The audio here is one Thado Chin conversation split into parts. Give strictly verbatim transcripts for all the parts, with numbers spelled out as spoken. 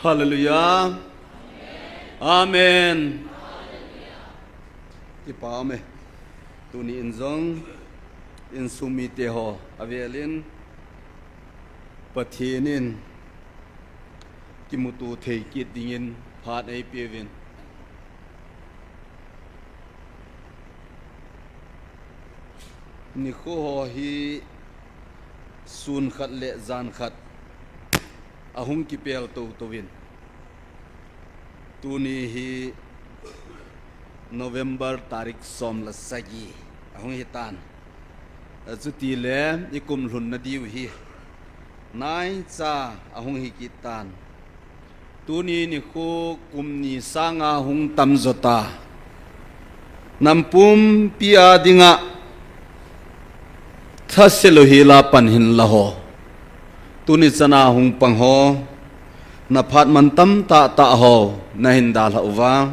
Hallelujah. Amen. Kipa ume. Tuni in jong insung mite ho avelin Pathen in kimuto thei kit dingin phat eipeuvin. Nikho ho hi sun khat le jan khat ahung kipel toutouvin. Tuni hi November tarik som le sagi ahung hitan. Chuti le ikum lhunna diu hi naicha ahung hi kit tan. Tuni nikho kum ni sanga hung tamjo ta. Nam pumpi a dinga thase louhel a pan hinla ho. Tuni chana hung pang ho. Na phat man tam tahtah ho. Na hin dalha uva.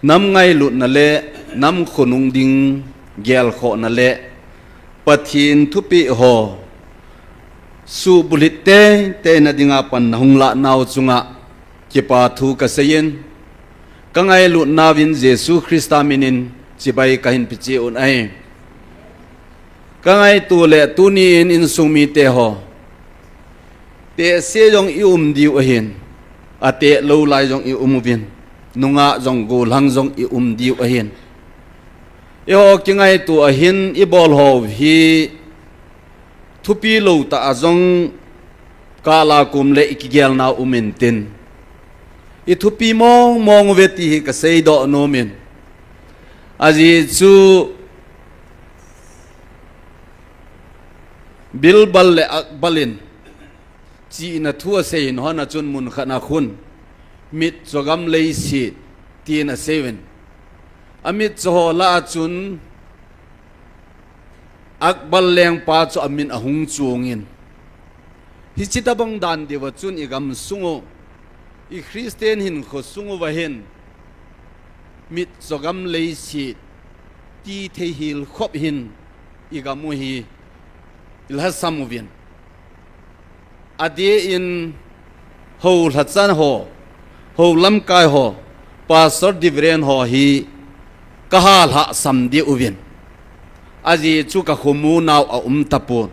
Nam ngailutna le, nam khonung ding gelkhohna le, Pathen thupeh ho, subulhit teitei na dinga pan na hung lah nau chunga, kipa thu kaseiyin, ka ngailut nauvin Jesu Christa minin chibai kahin peche un ahi. Ka ngaito le tuni in insung mite ho. Tehse jong i um diu ahin. Ateh lou lai jong i um uvin. Nungah jong gollhang jong i um diu ahin. Eiho kingaito ahin i bol ho hi thupi lou tah a jong kala kum le i kigel nau um intin. I thupi mong mong uve ti hi kasei doh nom in. Ajeh chu Birbal le Akbar in chihna thu asei in hon a chun mun khat na khun mitcho gam leiset tin asei uvin. Amitcho ho lah a chun Akbar lengpa chu amin ahung chungin. Hichi tabang dan diuva chun i gam sung u, i Christian hinkho sung uva hin, mitcho gam leiset, ti thei hel khop hin, i gam u hi, i lhasam uvin. Adeh in, ho lhachan ho, ho lamkai ho, Pastor Divren ho hi, ka ha lhasam diu vin. Ajeh chu ka khomu nau a um tapon.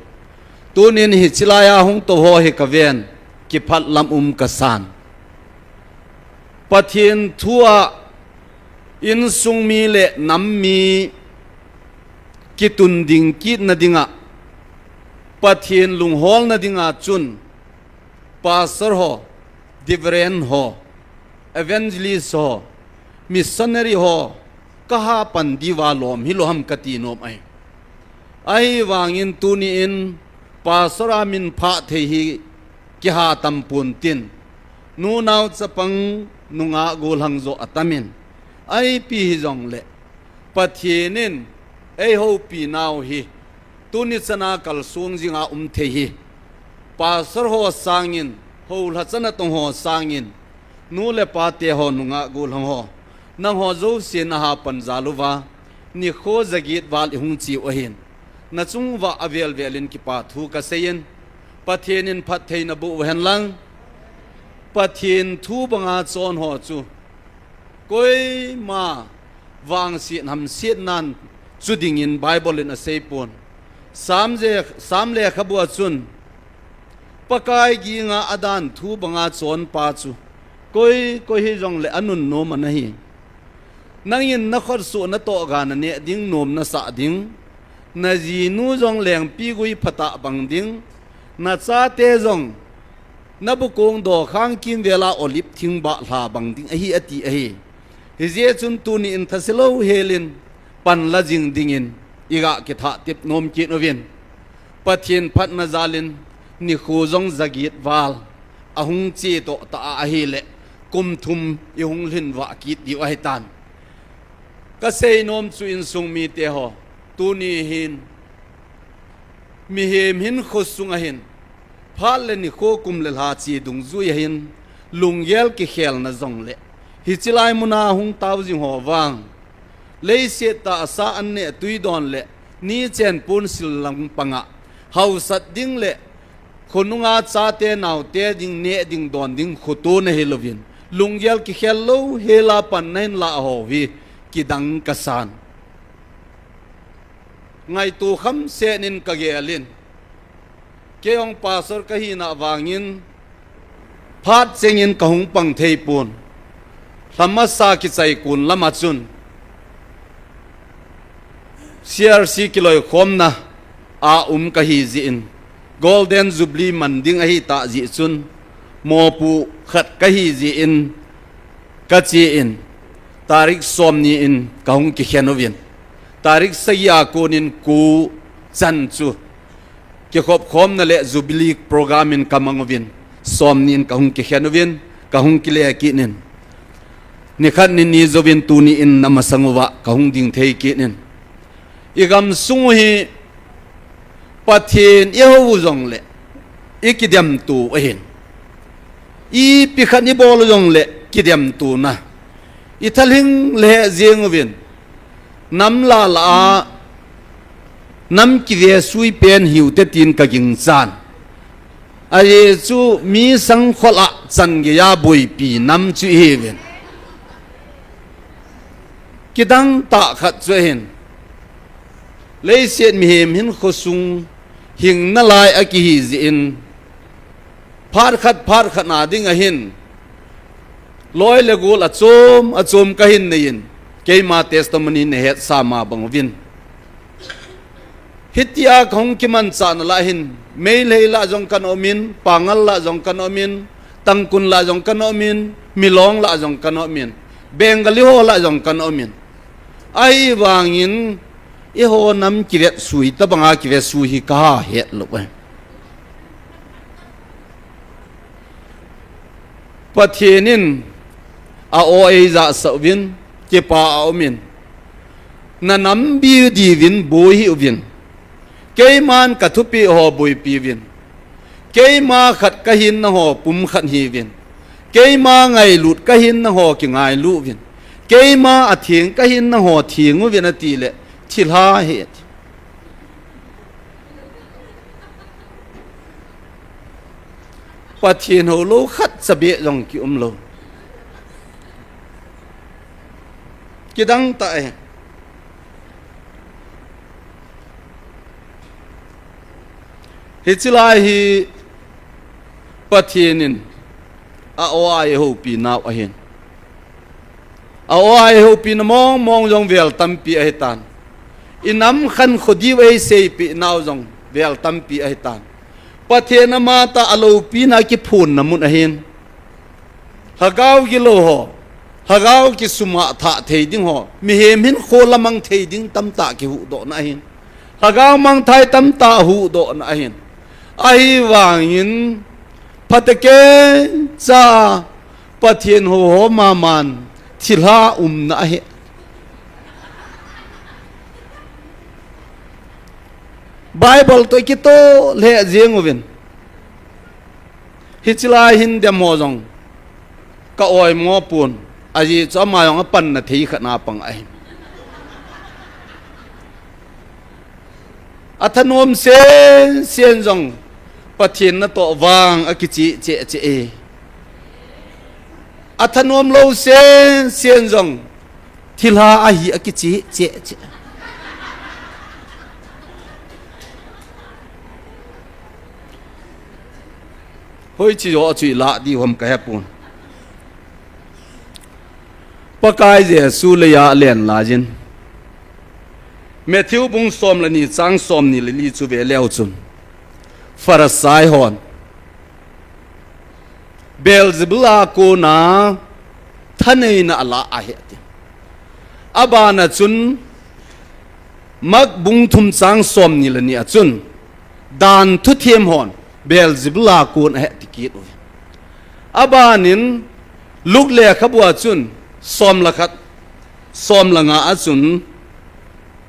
Tunin hichi lai a hung tou ho hi ka ven, kiphat lam um ka san. Pathen thu a insung mi le nam mi kitun ding kit na dinga, Pathen lungholna dinga chun, Pastor ho, Divren ho, Evangelist ho, Missionary ho, ka ha pan diuva lom hilou ham kati nom ahi. Ahivangin tuni in, Pastor a min phah thei hi kiha tam pon tin, nu nao chapang nungah gollhang joh atamin, ipi hijongle, Pathen in, ei houpi nau hi, Tuni chana kalsong jinga um thei hi. Pastor ho sangin, ho lhachan a tong ho sangin, nu le pa te ho nungah gollhang ho. Nangho jouse na ha pan jal uva, nikho jaget val i hung che u ahin. Na chung uva avel vel in kipa thu ka seiyin. Pathen in phattheina boh u hen lang. Pathen thu banga chon ho chu. Koima vangset hamset nan chu dingin Bible in asei pon. Sam je, Sam lekhabu a chun, Pakai ginga adan thu banga chon pa chu, koi, koi hijongle anunnom ana hi. Nangin na khutsoh natoh ga na neh ding, nom na sah ding. Na jinu jong lengpi gui phatah bang ding. Na chate jong, na bukong dokhang kimvel a olive thing bah lha bang ding ahi, ati ahi. Hijeh chun tuni in thase louhel in pan la jing dingin i ga kithah tep nom kit uvin. Pathen phatna jal in nikho jong jaget val ahung che toh ta ahile kum thum i hung lhin vah kit diu ahitan. Ka sei nom chu insung mite ho, tuni hin mihem hinkho sunga hin, phat le nikho kum le lha che dungjui a hin, lunggel kikhelna jongle, hichi lai muna hung tao jing ho vang, leiset tahsa an neh tui don le, ni chen pon sil lang panga, hausat ding le, Khonunga chate naote ding neh ding don ding khoto nahi louvin, lunggel kikhel lou hela pan nahin lah ho hi kidang kasan. Ngaito kham senin kagelin. Kei jong pastor kahina vangin phat chengin kahung pang thei pon. Lhamasa kichai kon lama chun C R C kiloikhomna a um kahi jeh in, Golden Jubilee man ding ahitah jeh chun, mopo khat kahi jeh in, kache in, tarik somni in kahung kikhen uvin, tarik sagi a konin ko chan chu kikhopkhomna le Jubilee program in kamang uvin, somni in kahung kikhen uvin, kahung kile kit in, nikhat nini jouvin tuni in namasang uva kahung ding thei kit in. I gamsung u hi Pathen i hou u jongle i kidemto u ahin. Ipi khat i bol u jongle kidemtona. I thalhing le jeng uvin. Nam lah lah a nam kivesui pen hiu te tin ka ginchan. Ajeh chu mi sangkhol a chan geiya boipi nam chu i hiuvin. Kidang tah khat chu ahin. Leiset mihem hin khosung hing nalai a kihi jeh in, phat khat, phat khat na ding ahin, loi le gol achom, achom kahin nei in, keima testimony nahet sa ma bang uvin. Hitia kahung kimanchah na lah hin, Meitei lah jong kana um in, Pangal lah jong kana um in, Tangkhul lah jong kana um in, Milong lah jong kana um in, Bengali ho lah jong kana um in. Ahivangin, eiho nam kivetsui, tabanga kivetsui hi kaha het lou e. Pathen in a-o eijahsah uvin, kipa a um in, na nam bi diuvin boi hih uvin, keiman ka thupeh ho boipi uvin, keima khat kahin nangho pum khat hiuvin, keima ngailut kahin nangho kingailu uvin, keima atheng kahin nangho theng uvin atile, thilha hi ati. Pathen hou lou khat cha beh jong kium lou. Kidang tah e. Hiche lai hi Pathen in a-o a eihoupi nau ahin. A-o a eihoupina mong mong jong vel tampi ahitan. I nam khankho diu eiseipeh nau jong vel tampi ahitan. Pathen amatah a loupina kiphonna mun ahin. Lhagao gilou ho, lhagao kisumah thah thei ding ho, mihem hinkho lamang thei ding tamtah kihuhdohna ahin. Lhagao mangthai tamtah huhdohna ahin. Ahivangin, phatecha Pathen hou ho maman thilha umna ahi. Bible toh kitoh lheh jeng uvin. Hiche lai hin dem ho jong ka oimo pon, ajeh chu ama jong apanna thei khat na pang ahi. Athanom sen sen jong Pathen natoh vang akicheh cheh cheh e. Athanom lou sen sen jong thilha ahi akicheh cheh cheh. Hoiche joh chu ilah diu ham kahepon. Pakai Jesu leiya alen laiyin, Matthew bung som le ni chang somni le li chu ve leu chun, Pharisai hon Beelzebul a kona thaneina ala ahi ati. Abana chun Mark bung thum chang somni le ni a chun, dan thuthem hon Beelzebul a kon ahi ati kit uve. Abanin Luke lekhabu a chun som le khat, som le nga a chun,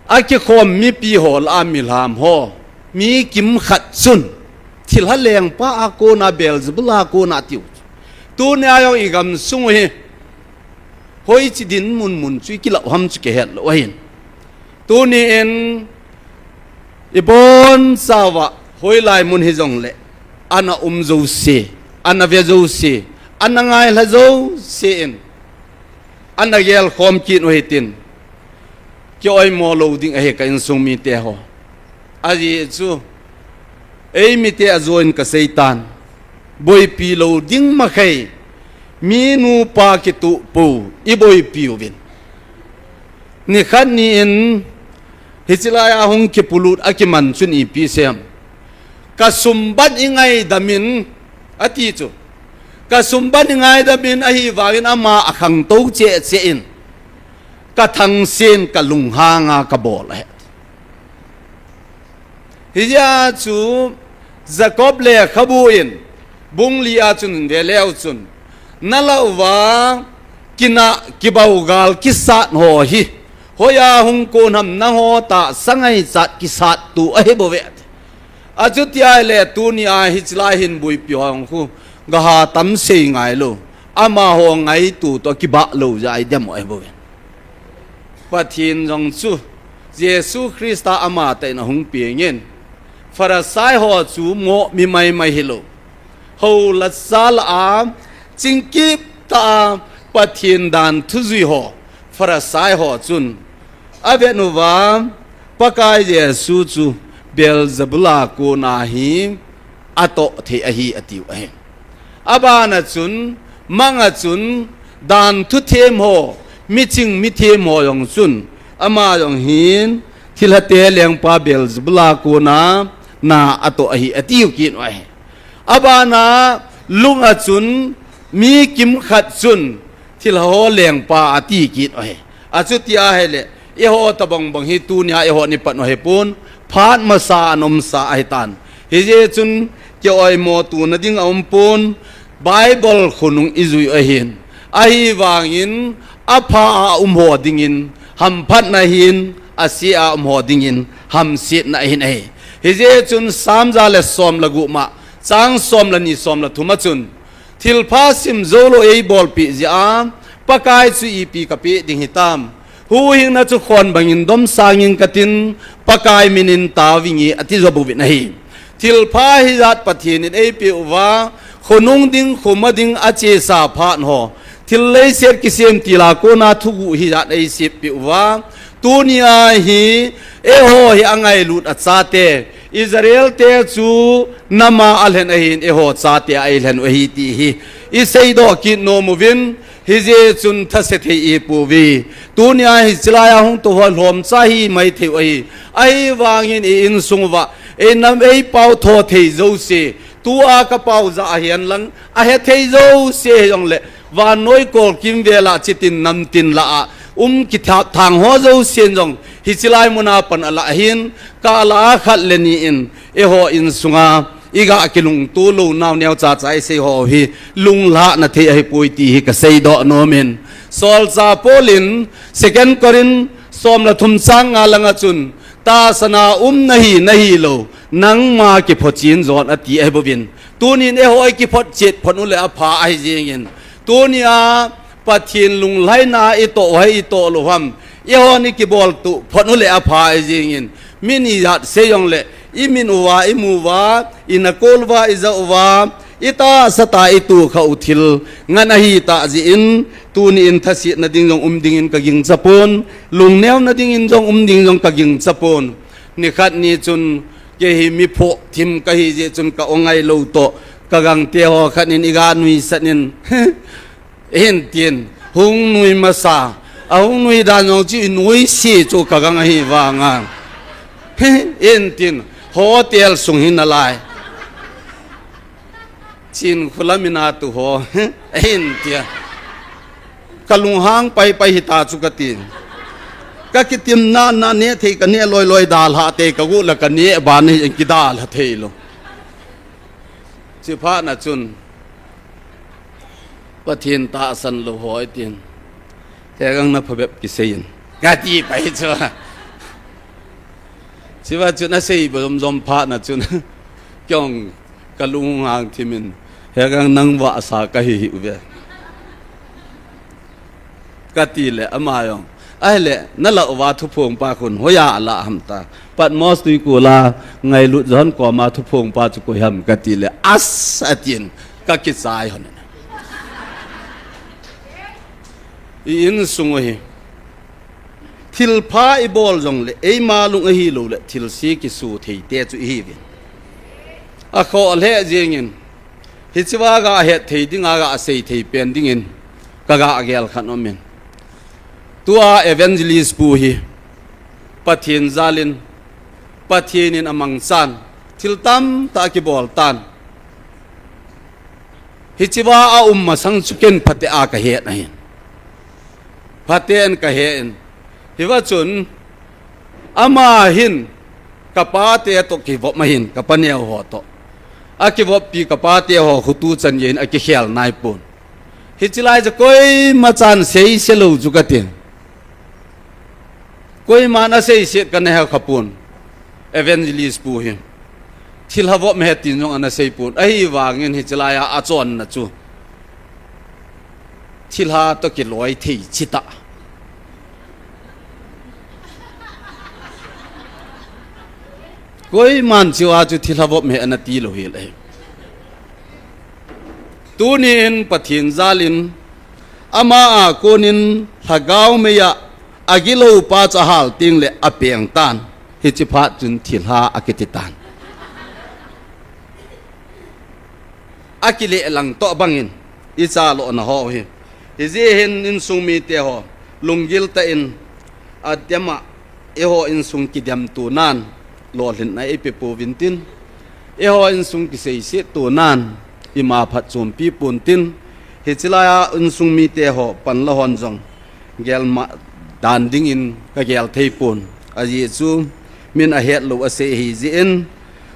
akikhom mipi ho lah a milham ho, mi kimkhat chun thilha lengpa a kona Beelzebul a kona atiu. Tunia jong igamsung u hi hoiche dinmun mun chu ikilah u ham chu kihet lou ahin. Tuni in ibonchauva hoilai mun hijongle ana um jouse, ana ve jouse, ana ngailha jouse in, ana gelkhom kit u hitin, ki-oimo lou ding ahi ka insung mite ho. Ajeh chu, ei mite ajoh in kaseitan, boipi lou ding makhei, mi nupa kitoh pou iboipi uvin. Nikhat ni in, hiche laia hung kipolut a kiman chun ipi asei em? Kasum ban ingaidam in, ati chu. Kasum ban ingaidam in, ahivangin ama akhangtou cheh cheh in, kathangsen kalunghanga kabol ahi. Hijeh a chu Jacob lekhabu in, bung li a chun veleu chun, nalah uva kinah, kibaugal, kisat ho hi hoiya hung kon ham, nangho tahsa ngaichat kisat tu ahibouve. Achuti ahile tunia hiche lai hin boipi ho jong khu gaha tam sei ngailou, amaho ngaito toh kibah lou jeh a idem u ahibouve. Pathen jong chu Jesu Christa amatah in ahung pengin, Pharisai ho chu moh mi maimai hilou, hou la sa lah a, chingkip tah a Pathen dan thu jui ho, Pharisai ho chun avet uva, Pakai Jesu chu Beelzebul a kona hi atoh thei ahi atiu ahi. Abana chun, manga chun, dan thu them ho, miching mithem ho jong chun, ama jong hin thilhate lengpa Beelzebul a kona na atoh ahi atiu kit u ahi. Abana lunga chun, mi kimkhat chun thilha ho lengpa ati kit u ahi. Achuti ahile, eiho tobang bang hi tunia eiho in ipat u ahipon, phat masa a ana umsa ahitan. Hijeh chun ki-oimo tona ding aumpon, Bible khonung ijui u ahin. Ahivangin apha a um ho dingin hamphatna ahin, ase a um ho dingin hamsetna ahin ahi. Hijeh chun Psalm ja le som le gup ma, chang som le ni, som le thum a chun, thilpha sim joulou eibolpeh jeh a, Pakai chu ipi kapeh ding hitam? Huhhingna chu khon bangin domsang inge katin, Pakai minin tao inge ati jo bouvin ahi. Thilpha hijat Pathen in eipeh uva, khonung ding, khoma ding achesa phat ho, thil leiset kisem tila kona thuguh hijat eisempeh uva, tunia hi eiho hi angailut a chate, Israel te chu nama alhen ahin, eiho chate a eilhen u ahi ti hi iseidoh kit nom uvin, hijeh chun thase thei ipouve. Tunia hiche laia hung tou ho lhomcha hi maithei u ahi. Ahivangin i insung uva, einam eipao tho thei jouse, tua kapao jah ahi henlang, ahethei jouse hijongle, vannoi kolkimvel a chitin namtin lah a um kithap thang ho jousen jong, hiche lai muna pan alah ahin, kala a khat le ni in, eiho insunga iga kilungto lou nau neocha cha isei ho hi lunglhahna thei ahipoi ti hi kaseidoh nom in. Solchah Paul in Second Corinth som le thum chang nga langa chun, tahsan a um nahi, nahilou, nangma kiphotchen jon ati ahibouvin. Tunin eiho ikiphotchet phot u le apha ahi jengin. Tunia Pathen lunglhaina itoh u ham, itoh lou u ham, eihon ikibol tuh phot u le apha ahi jengin. Min ijat sei jongle, imin uva, imu uva, inakol uva, ijah uva, itahsa tah a itohkhah u thil ngen ahitah jeh in, tuni in thasetna ding jong um dingin kagingcha pon, lungneona dingin jong um ding jong kagingcha pon. Nikhat ni chun, kei hi mi phohthim kahi jeh chun ka-o ngailou toh, kagangte ho khat in iga nuisat in, hintin, hung nui masa, ahung nui dan jong chu inuise chu kagang ahi vanga, hintin, hotel sung hi nalai, Chinkholam in atu ho, hintia, kalunghang paipai hita chu katin. Kakitimna, na neh thei kaneh loiloi dalhah te, kaguh le kaneh ban hi kidalha theilou. Chuphatna chun, Pathen tahsan lou ho itin, hegang na phabep kiseiyin, kati pai chu. Chuphat chun asei jomjom phatna chun, kei jong kalunghang thimin, hegang nang vahsa kahi hih uve, katile ama jong, Ahile, nalah uva thuphongpa khun hoiya alah ham ta. Patmos tuikul a ngailut John koma thuphongpa chu koi ham kati le, as atin, kakichai hon. I insung u hi. Thilpha ibol jongle, eima lung ahilou le, thilse kisu thei te chu ihiuvin. Akhoh lheh jengin, hichea ga het thei dinga ga sei thei pen dingin, kaga gel khat umin. Tua evangelist pu hi, Pathen jalin, Pathen in amangchan, thil tamtah akibol tan. Hichea aum masang chu ken phatea kahet ahin. Phaten kahen. Hiva chun, ama hin, kapate toh kivop ahin, kapaneo ho toh. Akivoppi kapate ho khutu chan jeh in akikhel naipon. Hiche lai chu koima chan seise lou chu kati. Koiman aseiset kana he khapon. Evangelist pu hi. Thilha vop me he tin jong ana seipon. Ahivangin hiche laiya achonna chu. Thilha toh kiloi thei chita. Koiman chua chu thilha vop me ana tilou hile. Tunin Pathen jalin ama a konin lhagao meiya agiloupa chu ahal tengle apeng tan. Hiche phat chun thilha akiti tan. Akilehlang toh bangin, ichalona ho hi. Hijeh hin insung mite ho, lunggil tah in, adem a, eiho insung kidemtonan, lolhinna eipe pouvin tin. Eiho insung kiseiset tonan, ima phatchompi pon tin. Hiche laiya insung mite ho, panla hon jong, gelma dan dingin kagel thei pon. Ajeh chu min ahetlou asei ahi jeh in,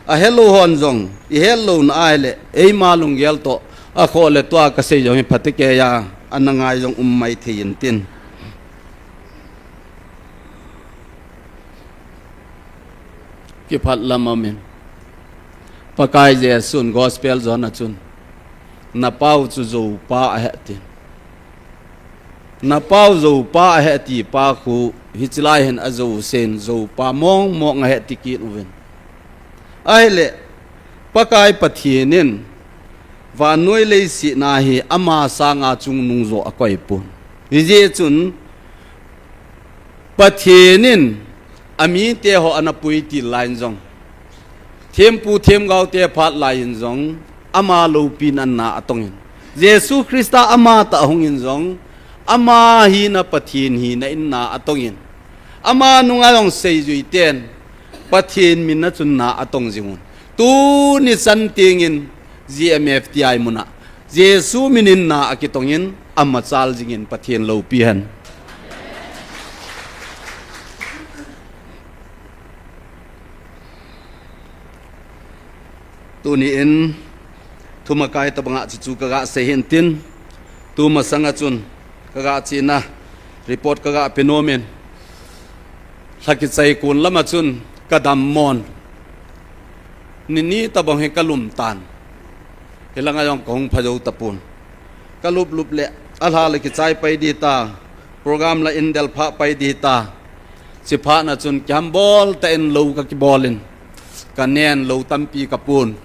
ahelou hon jong, ihetlouna ahile, eima lunggel toh, akhoh le tua kasei jong hi phatecha, ana ngai jong um maithei intin. Kiphat lam amin. Pakai Jesun Gospel John a chun, napau chu joupa ahi tin. Napau joupa ahi tipa khu, hiche lai hin ajousei in joupa mong mong ahi ti kit uvin. Ahile, Pakai Pathen in, vannoi leiset a hi ama sanga chungnung joh akoipon. Hijeh chun, Pathen in amite ho ana puitil laiyin jong, thempu themgaote phat laiyin jong, ama loupina in na atongin, Jesu Christa amatah ahungin jong, ama hina Pathen hina in na atongin, ama nunga jong seijui ten Pathen min a chun na atong jingun. Tuni chan tengin G M F T I muna Jesu min in na akitongin, amachal jingin Pathen loupi hen. Tuni in, thumakai tabanga chuchu kaga sei hin tin, tumasanga chun, kaga chena, report kaga pe nomin, lhakichai kun lama chun, kadam mon. Nini tabang hi kalum tan. Hilanga jong kahung phajou tapon. Kalup lup le, alha le kichai pai ding ta, program la in del pha pai ding ta. Chiphat na chun kihambol tah in lou kakibolin. Kanen lou tampi kapun.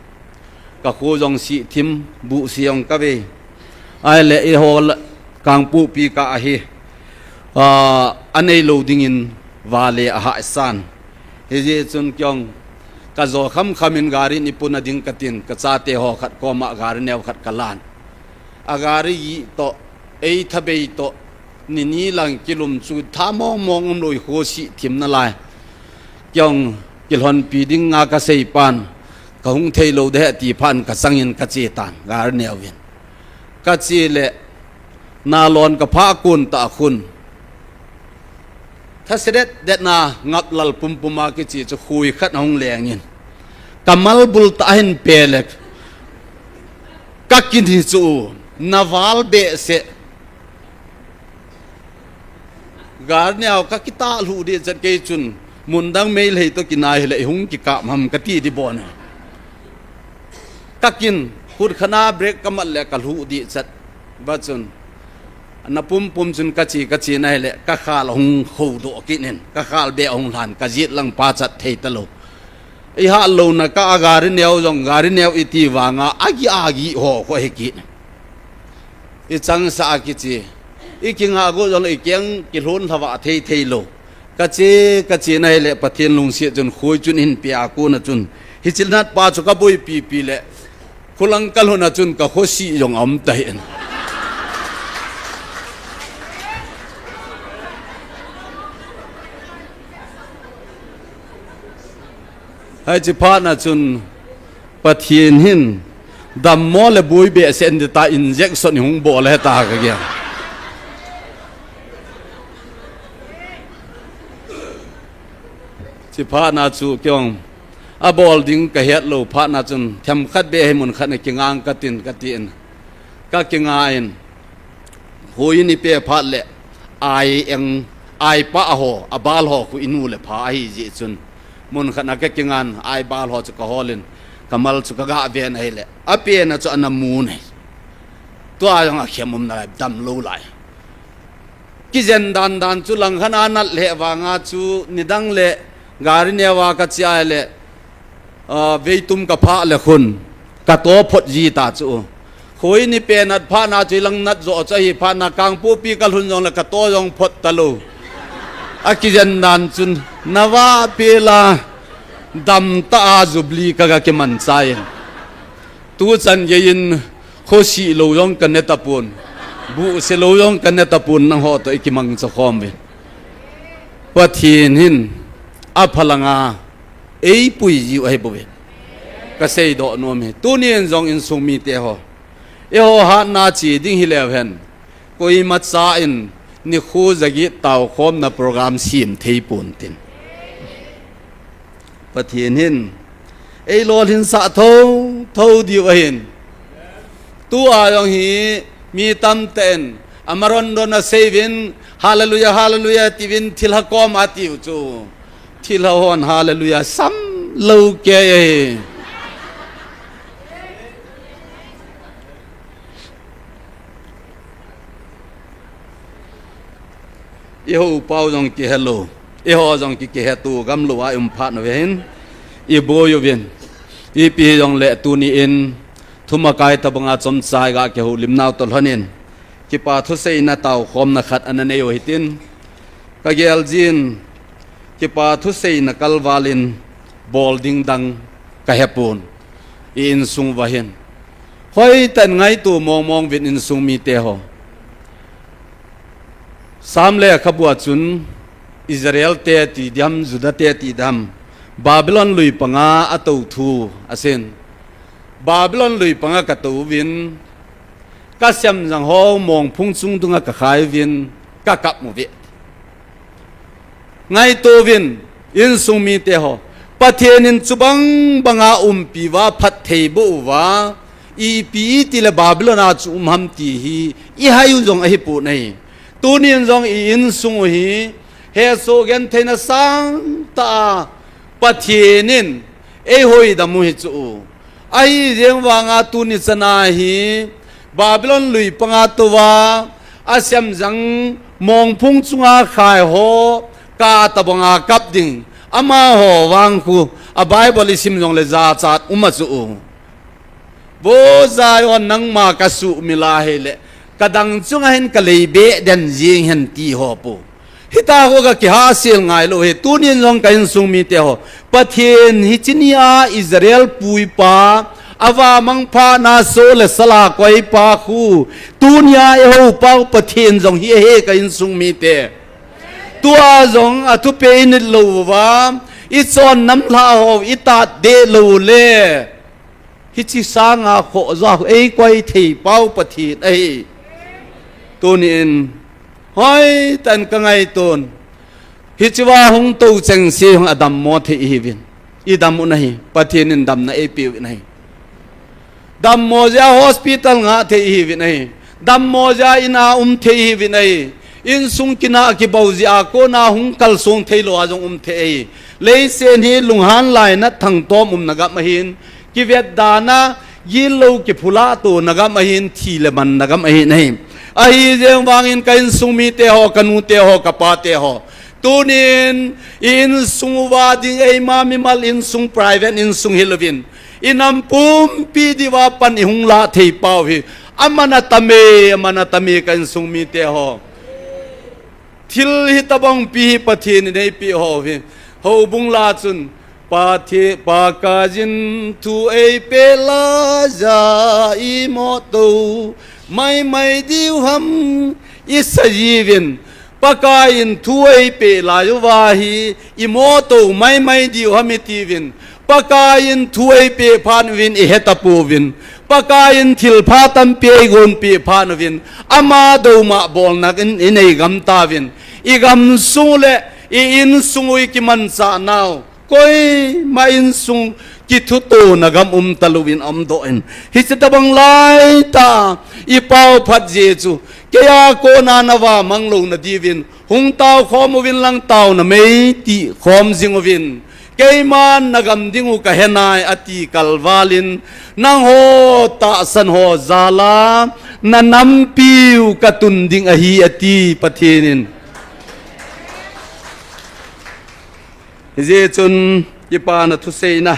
Kakhu jong sih thim, buh sih jong kavei. Ahile eiho la, Kangpokpi ka ahi. Ah, anei lou dingin vale ahahsan. Hijeh chun kei jong kajo khamkham in gari in eipuna ding katin, kachate ho khat koma gari neo khat kalan. Agari jih toh, eitha bei toh, nini lang kilum chu tha mong mong umlou, ikhu sih thim nalai. Kei jong kilhonpi dinga kasei pan, kahung thei lou ding ahi ti phat in kachangin kache tan, gari neo in. Kache le, nalon kaphah kon tah khun. Thasedet detna ngaplal pumpum a kiche chu khui khat ahung lengin. Kamal bul tah ahin pe le. Kakin hi chu naval behseh. Gari neo kakitah lhuh ding chet kei chun. Mundang Meitei toh kinai hile ihung kikap ham kati ding bon. Kakin, khut khat na brake kamat le kalhuh ding chet. Vachun. Na pumpum chun kache, kache na hile, kakhal ahung khodoh kit in, kakhal be ahung lhan, kajet lang pachat thei talou. Ihat louna ka a gari neo jong, gari neo iti vanga, agi agi ho khu ahi kit. Ichangseh a kiche, ikingah got jongle ikeng kilhon lhavah thei thei lou. Kache, kache na hile Pathen lungset chun khoi chun hin pia kona chun. Hiche natpa chu kaboipi pi le. Khulang kalhun a chun kakhosi jong aum tahen. Hiche phat na chun Pathen hin dammo le boi behseh in ti ta injection hung bol e ta kagel. Hiche phat na chu kei jong abol ding kahet lou phat na chun themkhat beh hi mun khat na kingang katin katin. Kakinga in. Hoi in ipe phat le, ai eng, ai pah ho, abal ho khu inu le pha ahi jeh chun. Mun khat na kakingan, ai bal ho chu kahol in, kamal chu kaga ven ahile. Ape na chu ana mun ahi. Tua jong akhem um nalai, damlou lai. Kijen dan dan chu langkhat a nat le vanga chu nidang le gari neo a kache a le, ah, veitum kaphah le khun, kato phot ji ta chu. Khoi in ipe nat phat na chu ilang nat jo chu ahi phat na Kangpokpi kalhun jongle kato jong phot talou. Akijen dan chun, nava pela dam ta a Jubilee kaga kiman chai. Tuchan gei in khosi lou jong kane tapon. Buhse lou jong kane tapon nangho toh ikimangcha khom uvin. Pathen hin aphalanga eipui jiu ahi bouve. Kasei doh nom e. Tunin jong insung mite ho. Eiho hatna che ding hileu hen. Koimacha in nikho jaget taokhomna program sem thei pon tin. Pathen hin eilolhinsah thotho diu ahin. Tua jong hi mi tamtah in amaron don asei uvin, hallelujah, hallelujah, tiuvin thilha kom atiu chu. Thilha hon hallelujah sam lou kei ahi. Eiho pau jong kihelou, eiho jong ki, kihetou gamlou a i um phat uve hin, i boi uvin, ipi hijongle tuni in, thumakai tabanga chomcha i ga kihoulim nau toh lhonin, kipa thuseina taokhomna khat ana nei u hitin, ka gel jin, kipa thuseina kalval in bol ding dang ka hepon, i insung uva hin. Hoitah in ngaito mongmong uvin insung mite ho. Sam lekhabua chun Israel te ti diham, Juda te ti diham, Babylon lui panga atou thu asin. Babylon lui panga katou uvin, ka semjang ho mongphung chung dunga kakhai uvin, kakap uve. Ngaito uvin, insung mite ho. Pathen in chubang banga umpi uva, phatthei boh uva, ipi iti le Babylon a chu um ham ti hi, i hai u jong ahipon ahi. Tunin jong i insung u hi, hesoh gentheina sangtah a, Pathen in eihoidam u hi chu. Ahi jeng vanga tuni chana hi Babylon lui panga touva, asemjang mongphung chunga khai ho, ka tabanga kap ding. Amaho vang khu, a Bible i sim jongle jachat um a chu. Vo Zion nangma ka suhmil a hile, ka dang chunga hin ka lei beh den jing hen ti ho pu. Hita ho ka kihahsel ngailou hi, tunin jong ka insung mite ho. Pathen hiche nia Israel puipa, ava mangpha na so le sala koipa khu. Tunia eiho pau Pathen jong hi ahi ka insung mite. Tua jong athupeh i nit lou uva, i chonnam lhah ho, i tat deh lou le. Hiche sanga khoh joh khu eikoi thei pau Pathen ahi. Tunin, hoitah in ka ngaiton. Hichea hung tou chengse hung adammo thei ihiuvin. I dam u ahi, Pathen in damna eipeh u ahi. Dammo jeh a hospital ngah thei ihiuvin ahi. Dammo jeh a in a um thei ihiuvin ahi. Insung kinah kibou jeh a kona hung kalsong theilou a jong um thei ahi. Leiset hi lunghan lainat thangtom umna gam ahin. Kivetdana, gilou kiphula tona gam ahin, thi le manna gam ahin ahi. Ahi jeng vangin ka insung mite ho, ka nute ho, ka pate ho, tunin i insung uva ding eima mimal insung, private insung hilouvin, i nam pumpi diuva pan i hung lah thei pau hi, aman atame, aman atame ka insung mite ho. Thil hitobang pi hi Pathen in eipeh ho hi. Houbung la chun, Pathe-, Pakaiyin thu eipeh laiya i moh tou maimai diu ham i seiyin. Pakaiyin thu eipeh lai uva hi i moh tou maimai diu ham i tiuvin. Pakaiyin thu eipeh phat uvin i hetapouvin. Pakaiyin thilpha tampi eigonpeh phat uvin. Ama douma bolna in, i nei gam tauvin. I gamsung le i insung u i kimanchah nau, koima insung kithutona gam um talouvin aumdoh in. Hiche tobang laitah a i paophat jeh chu, keia kona na vamang louna diuvin, hung taokhom uvin lang taona mei tihkhom jing uvin. Keiman na gam ding u ka henai, ati kalvalin, nangho tahsan ho jal a na nampiu ka tun ding ahi, ati Pathen in. Hijeh chun kipana thuseina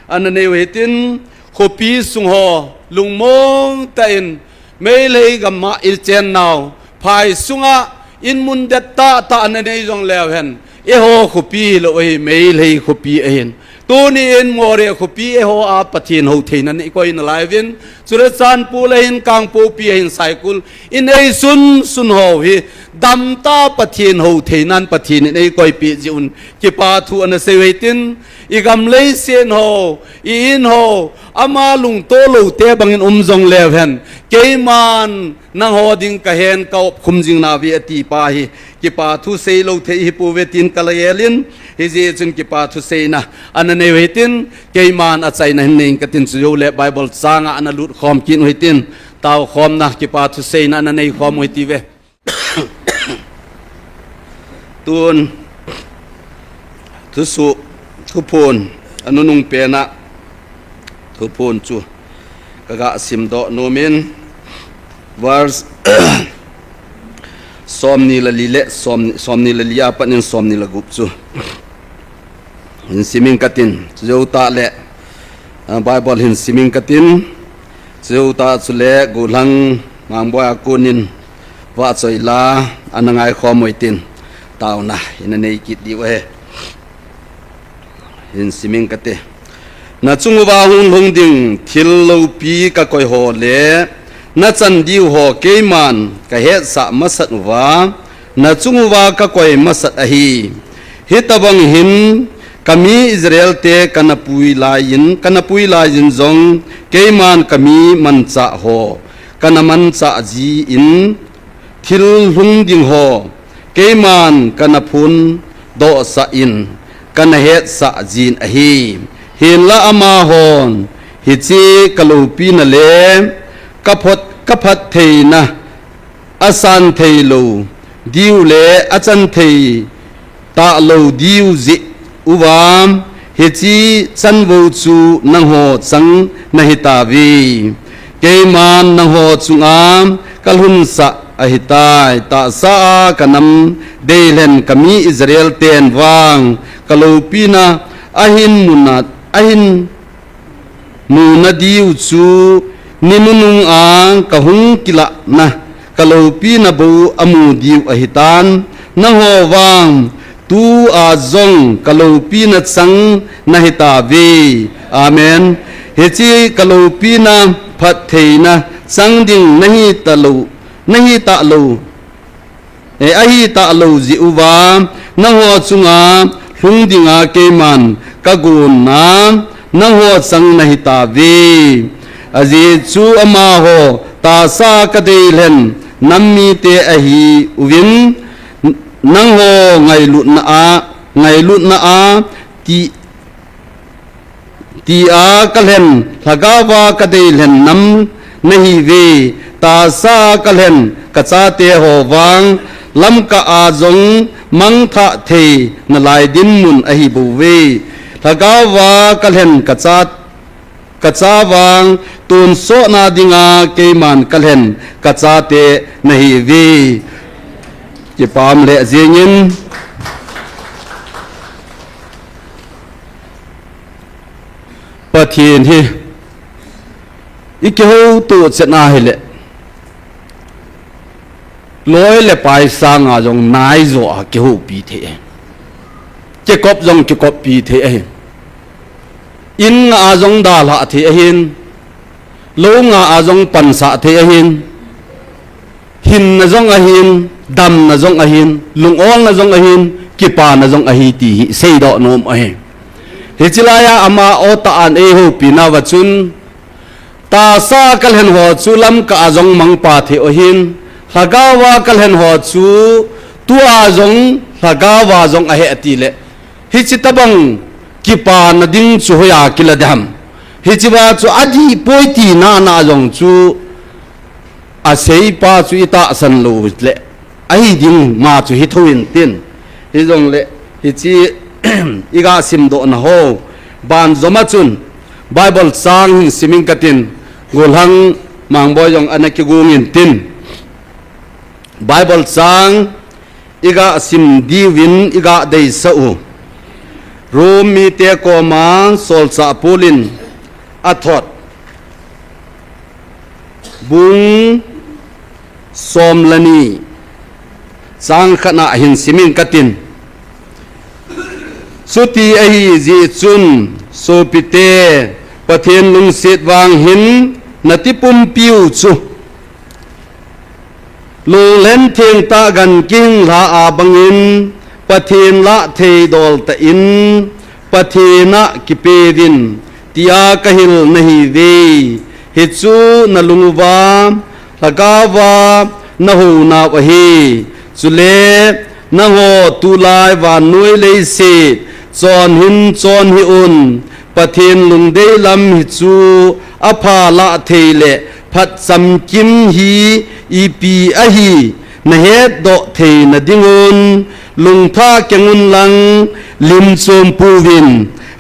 ana neiu hitin, khopi sung ho lungmong tah in, Meitei gam a i chennau, phai sunga in mun det tahtah ana nei jongleu hen, eiho khopi hilou ahi, Meitei khopi ahin. Tuni in Moreh khopi eiho a Pathen houtheina nei koi nalaiuvin, Churachandpur ahin, Kangpokpi ahin, Saikul, i neisun sun ho hi damtah a Pathen houtheinan Pathen in eikoipeh jeh un kipa thu ana seiu hitin, i gam leiset ho, i in ho, ama lungtoh loute bangin um jongleu hen, keiman nangho ding ka hen ka opkhum jing nauve, ati pa hi kipa thu seilou thei hipouve tin kala gelin, hijeh chun kipa thuseina ana neiu hitin, keiman achaina hin nei inge katin, chujou le Bible chang a ana lutkhom kit u hitin, taokhomna kipa thuseina ana neikhom u hitiuve. Tun thusoh, thuphon, anunung pen a thuphon chu kaga simdoh nomin, verse somni le li le som, somni le li a pat in somni le gup chu hin sim inge katin, chujou tah le, ah, Bible hin sim inge katin, chujou tah chule gollhang Mangboi a konin vahchoi la ana ngaikhom u hitin, taona ina nei kit diu ahi. Hin sim inge kati. Na chung uva hung lhung ding thil loupi ka koi ho le na chan diu ho keiman ka hetsah masat uva, na chung uva ka koi masat ahi. Hitobang hin ka mi Israel te kana pui laiyin, kana pui laiyin jong keiman ka mi manchah ho kana manchah jin, thil lhung ding ho keiman kana phondohsah in, kana hetsah jin ahi. Hinlah amahon hiche ka loupina le ka phot, ka phattheina asan thei lou diu le achan thei talou diu jeh uva, hiche chanvou chu nangho chang nahi tauve. Keiman nangho chunga ka lhunsah ahitai, tahsa a ka nam deilhen ka mi Israel ten vang ka loupina ahin muna, ahin muna diu chu ni nunung a ka hung kilahna ka loupina bou amu diu ahitan, nangho vang tua jong ka loupina chang nahi tauve. Amen. Hiche ka loupina phattheina chang ding nahi talou, nahi talou, e, ahi talou jeh uva, nangho chunga lhung dinga keiman ka gonna nangho chang nahi tauve. Ajeh chu amaho tahsa ka deilhen nam mite ahiuvin, nangho ngailutna a, ngailutna a ti tia ka lhen, lhagao a ka deilhen nam nahiuve. Tahsa a ka lhen ka chate ho vang, lamkah a jong mangthah thei nalai dinmun ahibouve. Lhagao a ka lhen ka cha, ka cha vang, Tonsotna dinga keiman kalhen kachate nahiuve. Kipah le jingin. Pathen hi ikihouto chet ahile, loi le pai sanga jong naijo a kihoupi thei ahi. Kikop jong kikoppi thei ahi. In nga a jong dalha thei ahin. Lou nga a jong pansah thei ahin. Hinna jong ahin, damna jong ahin, lungolna jong ahin, kipana jong ahi ti hi seidoh nom ahi. Hiche laiya ama o tah in eihoupi nauva chun, tahsa kalhen ho chu lamkah a jong mangpha thei u ahin, lhagao a kalhen ho chu tua jong lhagao a jong ahi atile, hiche tabang kipana ding chu hoiya kila ding ham? Hichea chu adih poi tina na jong chu aseipa chu itahsan lou le, ahi ding ma chu hi thou intin. Hijongle hiche iga simdohna ho banjom a chun Bible chang hin simin katin, Golhang Mangboi jong ana kigung intin. Bible chang iga sim diuvin iga deisah u, Rom mite koma solchah Paul in athot bung som le ni chang khat na hin simin katin. Chuti ahijeh chun sopite, Pathen lungset vang hin nati pumpiu chu Lunglen thengtah gan kihinglha a bangin Pathen lah thei dol tah in Pathen a kipeuvin tia kahil nahiuve. Hichu nalung uva lhagao va nahounau ahi. Chule nangho tulai vannoi leiset chon hin chon hih un. Pathen lungdei lam hichu apha lah thei le phat chamkim hi ipi ahi nahetdoh theina dingun lungthah keng unlang lim chom puvin.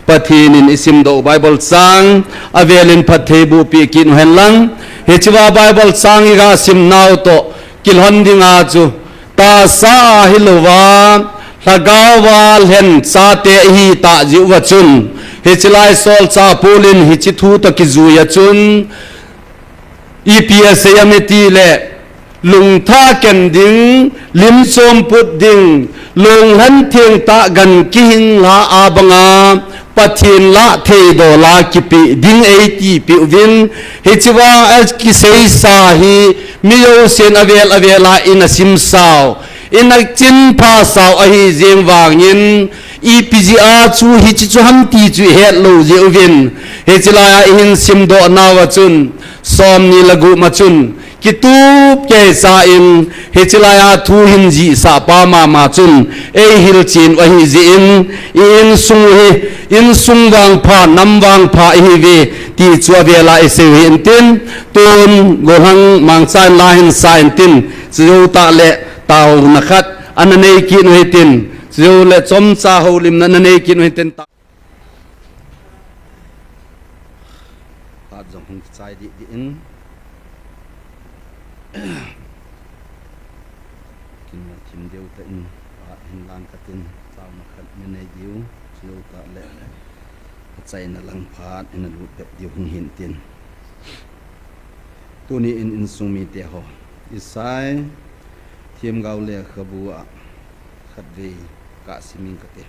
Pathen in isimdoh Bible chang avelin phatthei bohpeh kit uhen lang. Hichea Bible chang iga simnau toh kilhon dinga chu tahsa a hilouva lhagao a lhen chate ihi tah jeh uva chun, hiche lai solchah Paul in hiche thu toh kijui a chun ipi asei em itile, lungthah keng ding, lim chom put ding, lunglen thengtah gan kihinglha a banga Pathen lah thei dol a kipeh ding eiti peh uvin. Hichea akiseisa hi mi jousen avel avel a ina simsau, ina chinphasau ahi jeng vangin, ipi jeh a chu hiche chu ham ti chu ihet lou jeh uvin. Hiche laiya ihin simdoh nauva chun, som ni le gup ma chun kitup keicha in, hiche laiya thu hin jihsah pa mama chun eihil chen u ahi jeh in, i insung hi insung vangpha, nam vangpha ihiuve ti chu avel a isei u hintin, tun Golhang Mangcha in la hin sa intin, chujou tah le taona khat ana nei kit u hitin, chujou le chomcha houlimna ana nei kit u hitin. Phat jong hung kichai deh deh in. Kin thim deu tah in phat hin lang katin, taona khat na nei diu, chujou tah le achaina lang phat ina lut bep diu hung hintin. Tuni in insung mite ho, Isai themgao lekhabu a khatvei kasimin kate.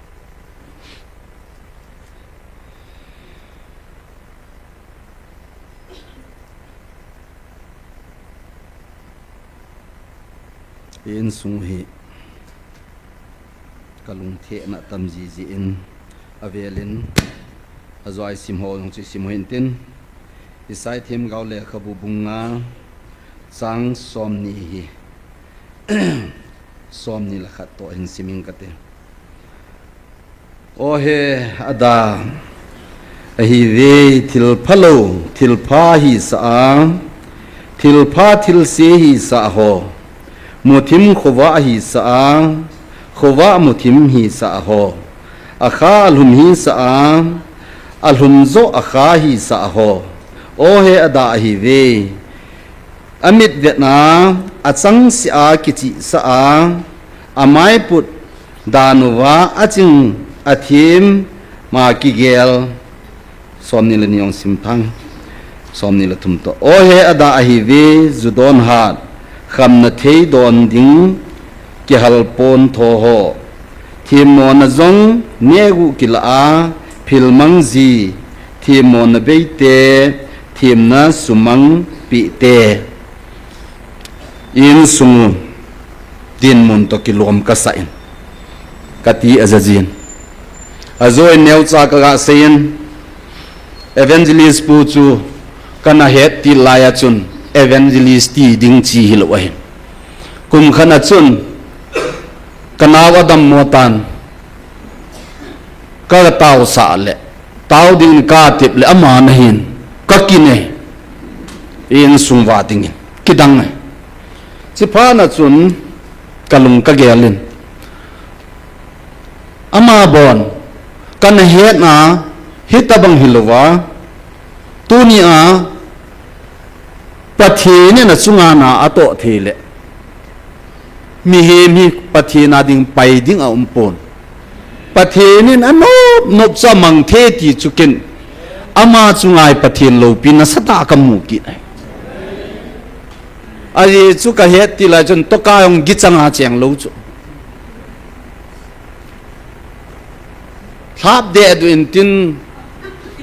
I insung hi kalungthim na tam jiji in avelin ajoa isim ho jong chu isim u hintin. Isai themgao lekhabu bung nga chang somni hi somni le khat toh hin simin kate. O he, ada, ahive, thil phalou thil pha hisah a, thil pha thil se hisah ho, muthim khovah hisah a, khovah muthim hisah ho, akha alhum hisah a, alhum joh akha hisah ho, Ohe ada ahive. Amit vetna achangseh a kichihsah a, amaiput dan uva aching athem ma kigel. Somni le ni ong simthang. Somni le thum to. Ohe ada ahive, ju don hat, khamna thei don ding, kihal pon tho ho. Themmona jong negu kila a, philmang ji, themmona beite, themna sumang pite. Insung dinmun to kilom kasah in, kati ajajin. Ajoin neocha kaga seiyin, evangelist pu chu kana het til laiya chun evangelist ti ding chi hilou ahin. Kum khat a chun kanao adammo tan, kataosah le, tao ding katep le ama nahin kakine, insung va dingin kidang e. Chiphat na chun kalung kagelin, ama bon kana hetna hitabang hilouva, tunia Pathen in achunga na atoh thei le, mihem hi Pathen a ding pai ding aumpon. Pathen in anop nop chu amang thei ti chu ken, ama chunga hi Pathen loupi nasatah kamu kit ahi. Ajeh chu kahet til lai chun toka jong gichanga cheng lou chu. Lhap deh duh intin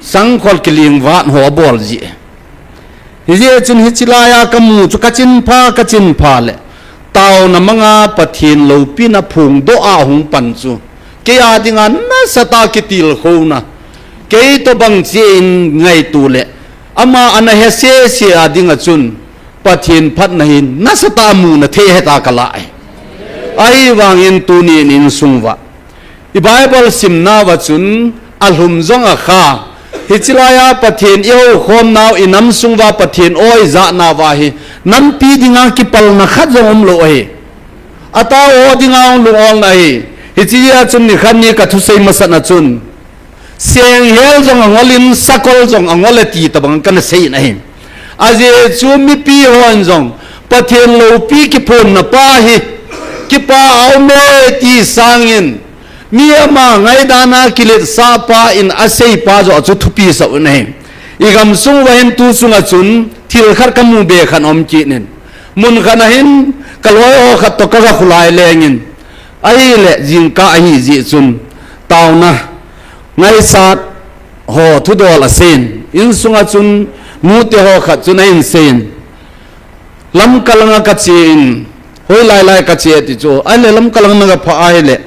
sangkhol kilingvat ho abol ji. Hijeh chun hiche laiya kamu chu kachinpha, kachinpha le, taona manga Pathen loupina phongdoh a hung pan chu, kei a dinga nasatah kitilkhouna, kei tobang cheh in ngaito le, ama ana he sese a dinga chun Pathen phatna hi nasatah muna thei hetah kalah e. Ahivangin tunin insung uva i Bible simna uva chun alhum jong akha. Hiche laiya Pathen ihoukhom nau, inam sung uva Pathen o ijah nauva hi nampi dinga kipalna khat jong umlou ahi. Atao ho dinga hung lungolna ahi. Hichea chun nikhat ni kathusei masatna chun, senghel jong angolin, sakol jong angol e ti tobang kana seiyin ahi. Ajeh chu mipi hon jong Pathen loupi kiphonna pa hi kipa aume ti sangin, mi ama ngaidana kiletsah pa in asei pa joh chu thupi sah u ahi. Igamsung uva hin tu sunga chun thil khat kamu be khat aum kit in, mun khat a hin kaloi ho khat toh kaga khulai lengin, ahile jingkah ahijeh chun taona ngaisat ho thudol aseiyin, insunga chun nute ho khat chun ahin seiyin, Lamka langa kache in, hoilai lai kache ti chu, ahile Lamka langa nagaphah ahile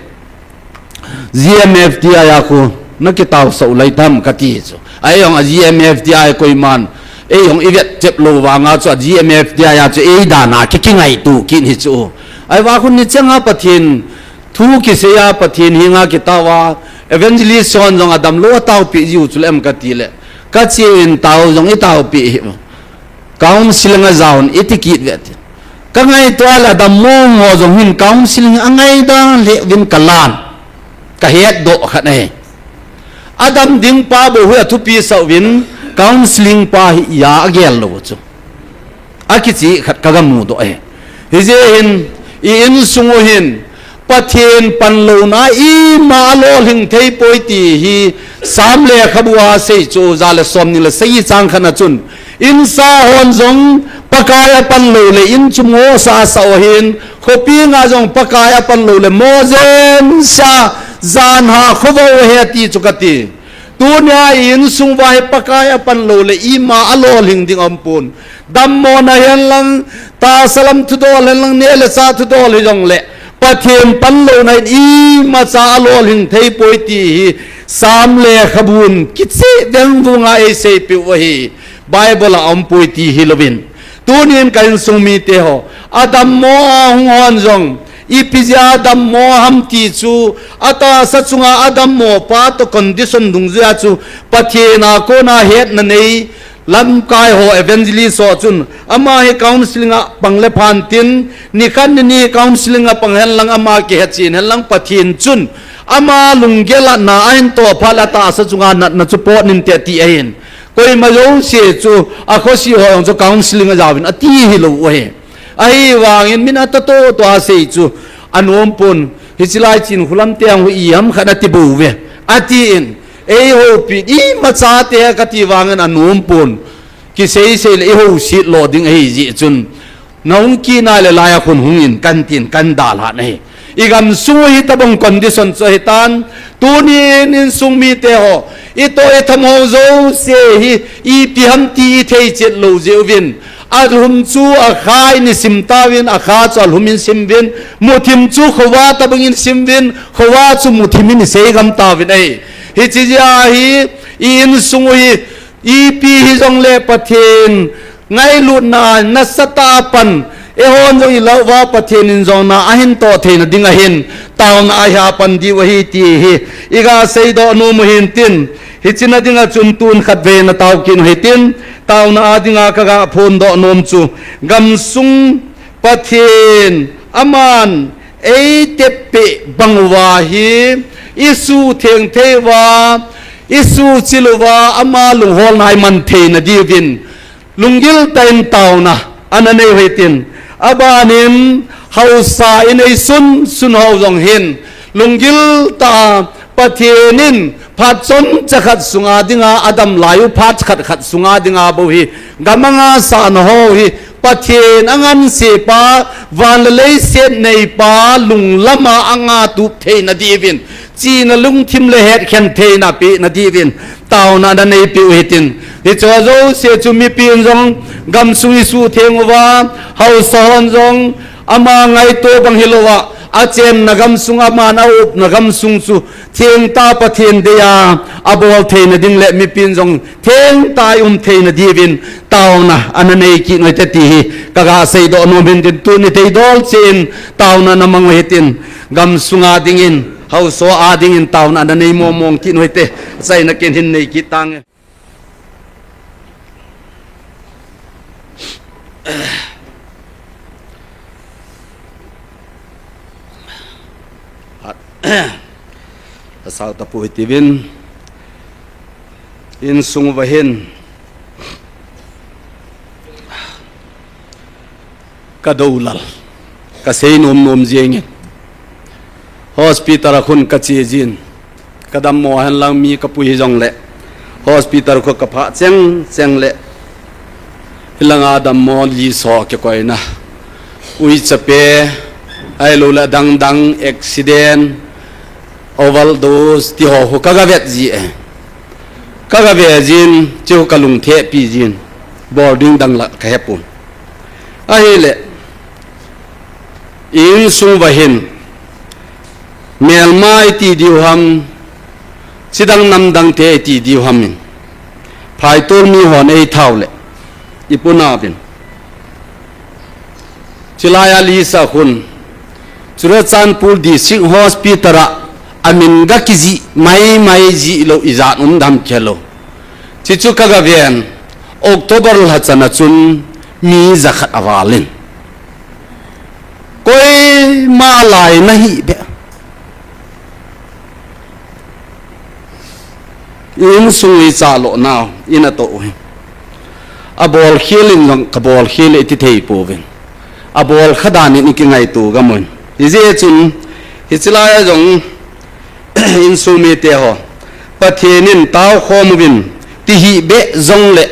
G M F D I a khu nakitaosah u lai tam kati chu. Ahijong a G M F D I koiman eijong ivet chep lou vanga chu a G M F D I a chu eidan a ki kingaito kit hi chu. Ahivang khun nichanga Pathen thu kiseiya Pathen henga kitaova, evangelist hon jong adamlou ataopi jiu chule em katile, kache in tao jong itaopi hi. Counseling ajaovin iti kit ve ti. Kangaito le adammo ho jong hin counseling angaida lheh uvin kalan, kahetdoh khat ahi. Adam ding pa bou hi athupi sah uvin, counseling pa hi iya agel lou chu, akichih khat kagamudoh ahi. Hijeh hin i insung u hin Pathen panlouna ima alolhing theipoi ti hi Sam lekhabua asei chu ja le somni le sagi chang khat a chun, insa hon jong Pakai apanlou le in chu mosah asah u ahin, khopi nga jong Pakai apanlou le mojensa, janha khovah u ahi ati chu kati. Tunia i insung uva hi Pakai apanlou le ima alolhing ding aumpon. Dammona henlang, tahsa lam thudol henlang, neh le chah thudol hijongle, Pathen panlouna in imacha alolhing theipoi ti hi Sam lekhabun kicheh vengvunga eiseipeh u ahi. Bible a aumpoi ti hilouvin, tunin ka insung miteho, adammo a hung hon jong ipi jeh a adammo ham ti chu, atahsa chunga adammo pa toh condition dungjuia chu Pathen a kona hetna nei, Lamkai ho evangelist ho chun, ama hi counseling a pang le phan tin, nikhat nini counseling a pang hen lang ama kihechen hen lang Pathen chun, ama lunggel a na ahin toh phat le atahsa chunga natna chu potnin te ti ahin. Koima jouse chu akhosi ho jong chu counseling a jaovin ati hilou u ahi. Ahivangin min atatoh toh asei chu anom pon, hiche lai Chinkholam te jong hi iham khat ati bouve. Atin, eihoupi imacha te kati vangin anom pon. Kisei sei le ihouset lo ding ahi jeh chun, nahung kit nai le laiya khun hungin katin kadalhan ahi. Igamsung u hitobang condition chu ahitan, tunin insung mite ho, itoh itham ho jouse hi ipi ham ti ithei chet lou jeh uvin, alhum chu akha in isim tauvin, akha chu alhum in sim uvin, muthim chu khovah tobangin sim uvin, khovah chu muthim in isei gam tauvin ahi. Hiche jeh a hi i insung u hi ipi hijongle Pathen ngailutna nasatah a pan, eihon jong ilah uva Pathen in jong na ahin toh theina ding ahin, taona a iha pan diu ahi ti hi iga seidoh nom u hintin, hiche na dinga chun tun khatvei natao kit u hitin, taona a dinga kaga phondoh nom chu, gamsung Pathen aman eitep peh bang uva hi, isuhtheng thei uva, isuhchil uva, ama lungholna iman theina diuvin, lunggil tah in taona ana nei u hitin, abanin haosa inei sunsun ho jong hin, lunggil tah a Pathen in phat chomcha khat sunga dinga adam lai u phat khat khat sunga dinga bou hi, gam anga sahna ho hi, Pathen angansepa, van le leiset neipa, lunglam a anga tup theina diuvin, chihna lungthim le hetkhen theina pehna diuvin, taona ana neipeh u hitin, hiche ho jouse chu mipi in jong gamsung isuhtheng uva, haosa hon jong ama ngaito bang hilouva, achenna gamsung, aman aupna gamsung chu thengtah Pathen dei a abol theina ding le mipi in jong thengtah a ium theina diuvin taona ana nei kit u hite ti hi kaga seidoh nom u hintin, tuni theidol cheh in taona ana mang u hitin, gamsung a dingin, haosa a dingin taona ana nei mongmong kit u hite, achaina ken hin nei kit tange. Asao tapoi tiuvin, insung uva hin kadoulal kasei nomnom jengin, hospital a khun kache jin, kadammo henlang mi kapui hijongle, hospital khu kaphah cheng cheng le, hilanga dammo list ho kikoina, uichape, ahiloule adangdang, accident, overdose tiho khu kaga vet ji e. Kaga ve jin, chu kalungthim pi jin, bol ding dang la kahepon. Ahile, insung uva hin, melma iti diu ham, chidang namdang te iti diu ham in, phaitol mihon eithao le, ipunauvin, chulai a list a khun, Churachandpur District Hospital a amin ga kijih maimai jih lou ijat um dam kihelou. Chuchu kaga ven, October lha chan a chun mi jakhat aval in, koima lai nahi beh. Insung u ichaloh nau, inatoh u hi, abolkhel in jong kabolkhel e iti thei pouvin, abolkha dan in ikingaito gam un. Hijeh chun, hiche lai a jong, insung mite ho, Pathen in taokhom uvin, ti hih beh jongle,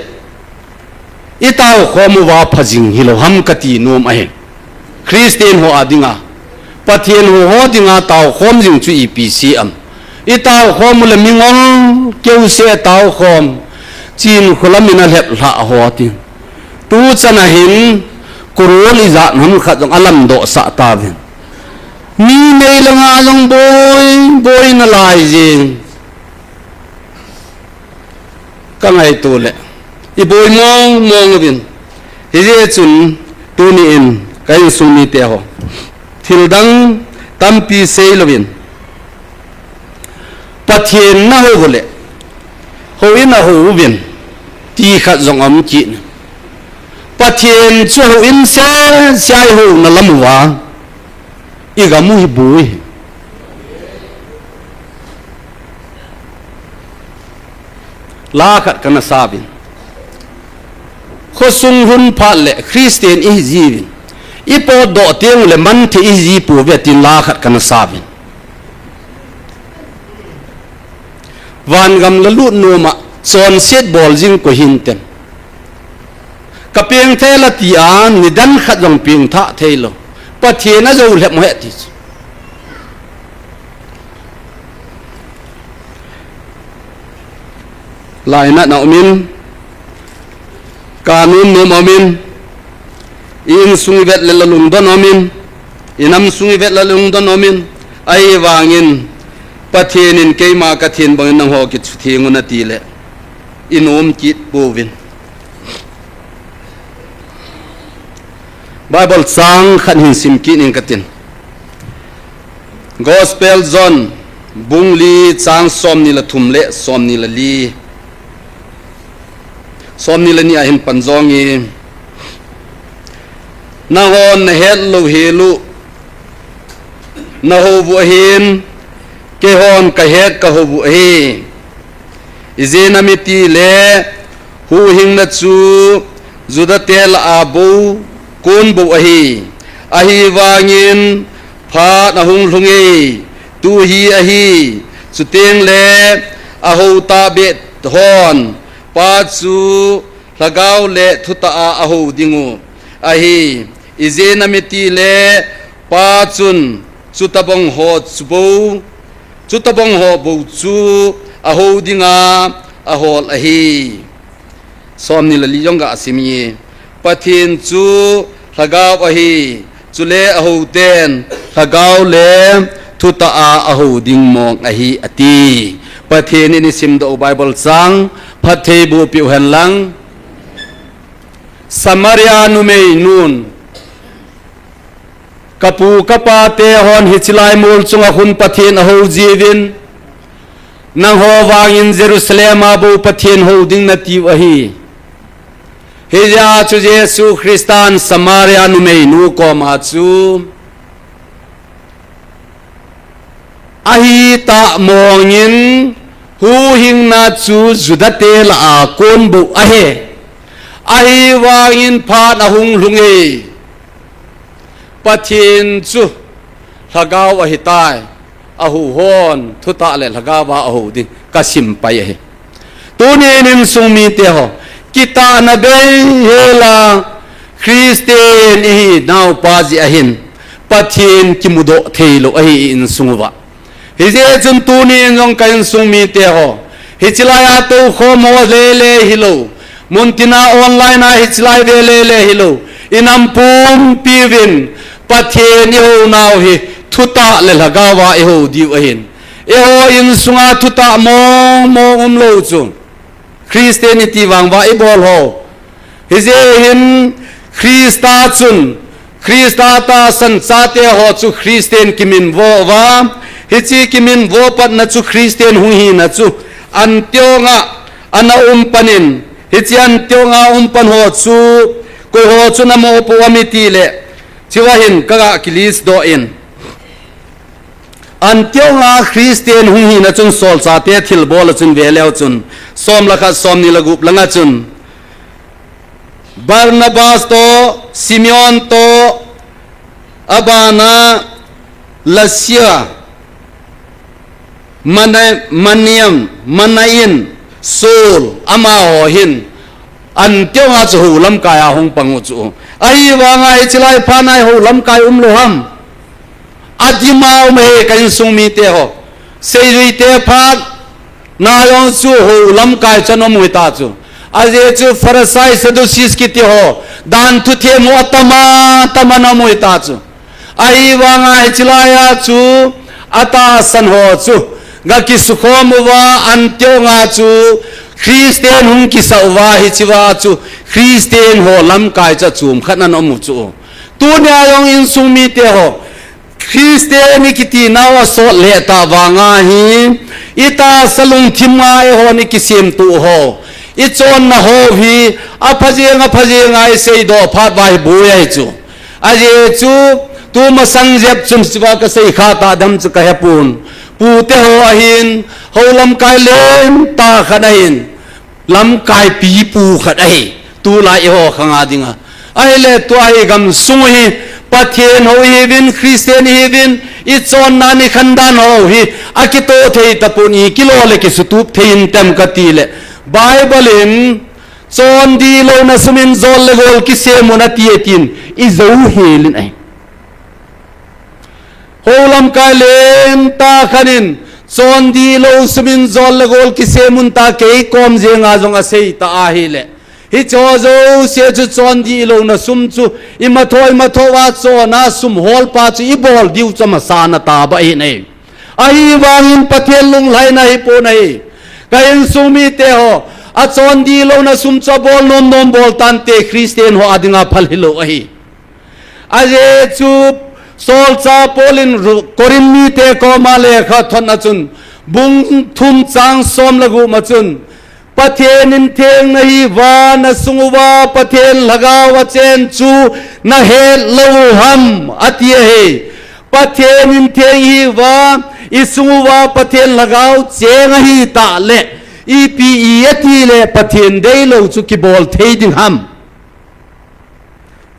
itaokhom uva pha jing hilou ham kati nom ahi. Christian ho a dinga, Pathen hou ho dinga taokhom jing chu ipi sei am? Itaokhom u le mingol keuseh taokhom, Chinkholam in alhep lhah ho tin. Tuchan a hin, crore ijat ham khat jong alamdoh sah tauvin. Mi nei langa jong boi, boi nalai jeng. Kangaito le, iboi mong mong uvin. Hijeh chun, tuni in, ka insung mite ho, thildang tampi seilouvin, Pathen nahou u le, houin a hou uvin, ti khat jong um kit. Pathen chu houin sese a ihouna lam uva igam u hi boi. La khat kana sa uvin. Khosung lhun phat le Christian ihi jiuvin. Ipotdoh teng ule manthei ihi ji pouve tin la khat kana sa uvin. Vangam lalut numa chonset bol jing koi hintem. Ka pengthah e la tia, nidan khat jong pengthah theilou. Pathen ajou lhep mo he ti chu. Lainatna umin, kanun nom umin, i insung ivet le la lungdon umin, i namsung ivet la lungdon umin, ahivangin, Pathen in keima ka thin bangin nangho kichu theng un ati le, i nom kit pouvin. Bible chang khat hin sim kit ning katin. Gospel John, bung li chang somni le thum le somni le li. Somni le ni a hin pan jong in. Nanghon nahet lou hel u. Nahou u ahin, keihon kahet kahou u ahi. Ijeh inem itile, huhhingna chu Juda te lah a bou, kon bou ahi. Ahivangin phat ahung lhung e, tu hi ahi, chuteng le ahou tahbeh hon, Pa chu Lhagao le thutah a ahou ding u ahi. Ijeh inem itile, Pa chun chutabang ho chu bou, chutabang ho bou chu ahou dinga ahol ahi. Somni le li jong ga sim inge. Pathen chu Lhagao ahi. Chule ahou ten Lhagao le thutah a ahou ding mong ahi ati. Pathen in i simdoh u Bible chang phatthei boh peh u hen lang. Samaria numei nun, ka pu ka pa te hon hiche lai mol chunga khun Pathen ahou jiuvin, nangho vangin Jerusalem a bou Pathen hou ding natiu ahi. Hijeh a chu Jesu Christan Samaria numei nu koma chu ahitah mongin huhhingna chu Juda te lah a kon bou ahi. Ahivangin phat ahung lhung e. Pathen chu Lhagao ahitai. Ahou hon thutah le Lhagao a ahou ding ka sim pai ahi. Tunin insung mite ho, kitahna bei hela Christian ihi naupa jeh ahin Pathen kimudoh theilou ahi i insung uva. Hijeh chun tunin jong ka insung mite ho, hiche lai a toukhom ho lele hilou, muntina online a hiche lai ve lele hilou, i nam pumpi uvin Pathen i hou nau hi thutah le Lhagao a i hou diu ahin. Eiho insunga thutah mong mong umlou chu Christian i ti vang uva i bol ho. Hijeh hin Christa chun, Christa tahsan chate ho chu Christian kiminvo uva, hiche kiminvo patna chu Christian hung hina chu Antioch a ana um panin, hiche Antioch a um pan ho chu koi ho chun amoh pou ham itile, chua hin ka ga ki list doh in. Antioch a Christian hung hina chun solchate thilbol a chun ve leu chun, som le khat, somni le gup langa chun, Barnabas toh, Simeon toh, abana Lucia, Mana-, Maniam, Manain, Saul, amaho hin Antioch a chu hou lamkai a hung pang u chu. Ahivanga hiche lai phat a hou lamkai umlou ham? Adima um e ka insung mite ho. Seijui te phat na jong chu hou lamkai chan um u hita chu. Ajeh chu Pharisee, Sadducees kiti ho, dan thu them ho atama, atama na um u hita chu. Ahivanga hiche lai a chu atahsan ho chu ga kisukhom uva Antioch a chu Christian hung kisa uva hichea chu Christian ho lamkai chu achom khat ana um u chu. Tunia jong insung mite ho, Christian i kiti nau asot lheh tah vanga hi, i tahsa lungthim a eihon i kisemtoh ho, I chonna ho hi, apha jeng, apha jeng a i seidoh phat uva hi boi ahi chu. Ajeh chu, tu masang jep chun hicheva ka sei kha ta dem chu ka hepon. Pute ho ahin, hou lamkai lentah khat ahin, lamkai pipu khat ahi. Tulai eiho khang a dinga. Ahile tua hi gamsung hi, Pathen ho ihiuvin, Christian ihiuvin, i chonna i khandan ho hi, akitoh thei tapon, i kilo le kisutup thei intem kati le. Bible in, chondih louna sum in jol le gol kisem un ati e tin, i jou hel in ahi. Hou lamkai lentah khat in, chondih lou sum in jol le gol kisem un ta kei kom jeng a jong asei ta ahile. Hiche ho jouse chu chondih louna sum chu, imatho, imatho a chonna sum holpa chu i bol diu chu amasa na taba ahi nai. Ahivangin Pathen lunglhaina hipon ahi. Ka insung mite ho, achondih louna sum chu abol nom nom bol tante Christian ho a dinga phal hilou ahi. Ajeh chu solchah Paul in ru-, Corinth mite koma lekha thot na chun, bung thum chang som le gup ma chun, Pathen in theng nahiuva, na sung uva Pathen Lhagao achen chu na het lou u ham, ati ahi. Pathen in theng ihiuva, i sung uva Pathen Lhagao cheng ahi ta le, ipi i ati le Pathen deilou chu kibol thei ding ham.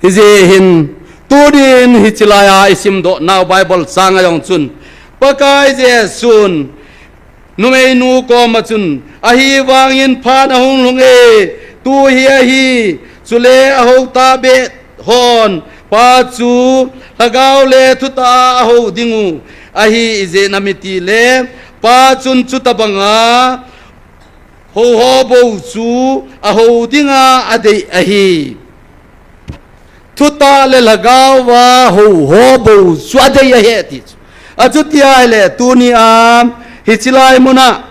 Hijeh hin, tunin hiche lai a i simdoh nau Bible chang a jong chun, Pakai Jesun, numeinu koma chun, ahivangin phat ahung lhung e, tu hi ahi, chule ahou tahbeh hon, Pa chu, Lhagao le thutah a ahou ding u, ahi ijeh inem itile, Pa chun chutabanga, hou ho bou chu ahou dinga adei ahi. Thutah le Lhagao va hou ho bou chu adei ahi ati chu. Achuti ahile tuni a hiche lai muna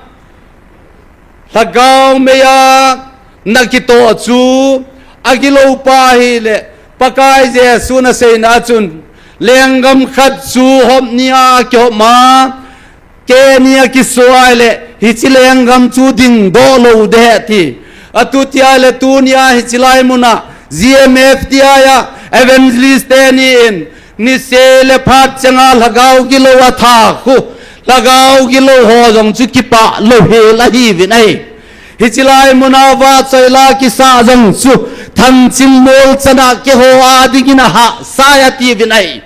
Lhagao meiya na kitoh chu agilou pa ahile Pakai Jesu na seina chun lenggam khat chu hop ni a kihop ma Keni a kiso ahile, hiche lenggam chu dingdoh lou ding ahi ti. Atuti ahile tunia hiche lai muna, G M F T I a, evangelist teni in, niseh le phat chenga lhagao gilou athah khu, lhagao gilou ho jong chu kipah louhel ahiuvin ahi. Hiche lai muna vahchoi la kisah jong chu, thanching mol chana keiho a dingin ahahsa e atiuvin ahi.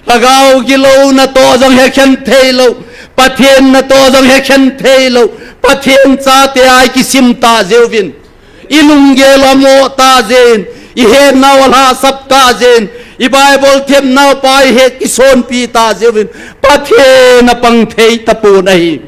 Lhagao gilou natoh jong hekhen theilou, Pathen natoh jong hekhen theilou, Pathen chate a ikisim tah jeh uvin, ilunggel amoh tah jeh in, ihetnau alhahsap tah jeh in, iBible themnau pa ihet kisonpi tah jeh uvin, Pathen apang thei tapon ahi.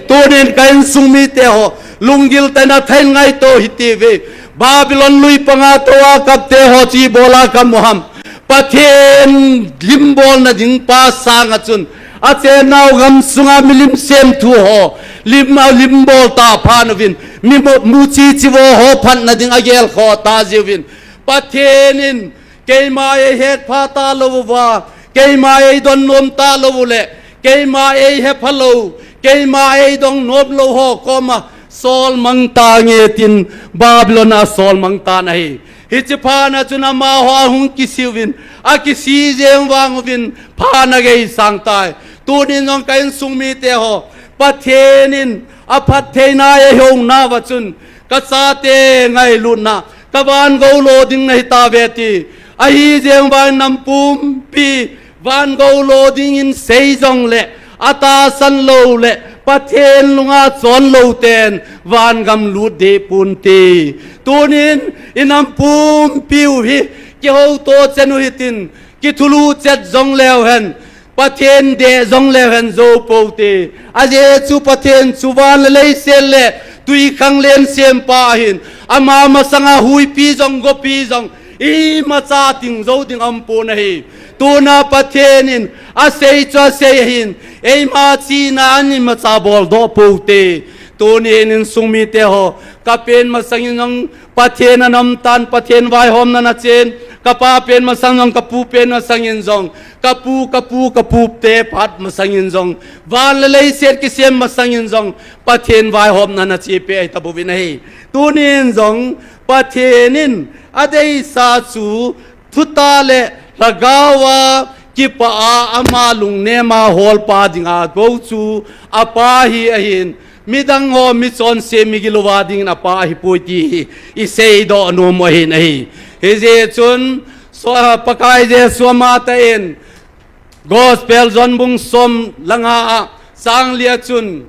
Tunin ka insung mite ho, lunggil tah in athah in ngaito hite uve. Babylon lui panga tou a kapte ho chu ibola kamu ham. Pathen limbolna ding pa sanga chun, achennau gamsunga milim semthu ho, lim, alimbol tah phat uvin, mi mu, muchi chivo ho phatna ding agel khoh tah jeh uvin, Pathen in keima eihetpha talou uva, keima eidonnom talou uleh, keima eihepha lou, keima eidong nom lou ho koma, solmang tange tin Babylon a solmang tan ahi. Hiche phat na chun amaho ahung kisi uvin, akisi jeng vang uvin, phat na gei sang tai. Tunin jong ka insung mite ho, Pathen in aphattheina eihou nauva chun, kachate ngailutna, kavangou lo ding nahi tauve ti. Ahijeng vang in nam pumpi, vangou lo dingin sei jongleh, atahsan louleh, Pathen lunga chon lou ten, vangam lut deh ponte. Tunin, inam pumpiu hi, kihouto chen u hitin, kithulu chet jongleu hen, Pathen deh jongleu hen jou poute. Ajeh chu Pathen chu van le leiset le, twikhanglen sempa ahin, ama masanga huipi jong, gopi jong, imacha ting jou ding aumpon ahi. Tuna Pathen in asei chu asei ahin, eima chihna in imacha boldoh poute. Tunin insung mite ho, kapen masangin jong Pathen anam tan, Pathen vaihomna nachen, kapa pen masang jong, kapu pen masangin jong, kapu, kapu, kapu te phat masangin jong, van le leiset kisem masangin jong, Pathen vaihopna nachepi ahi tabouvin ahi. Tunin jong, Pathen in adeisah chu, thutah le lhagaova kipah a ama lungnema holpa dinga bou chu apa hi ahin, midang ho michonse migilouva dingin apa ahipoi ti hi iseidoh nom u ahin ahi. Hijeh chun, so, Pakai Jesu amatah in, Gospel John bung som le nga a, chang li a chun,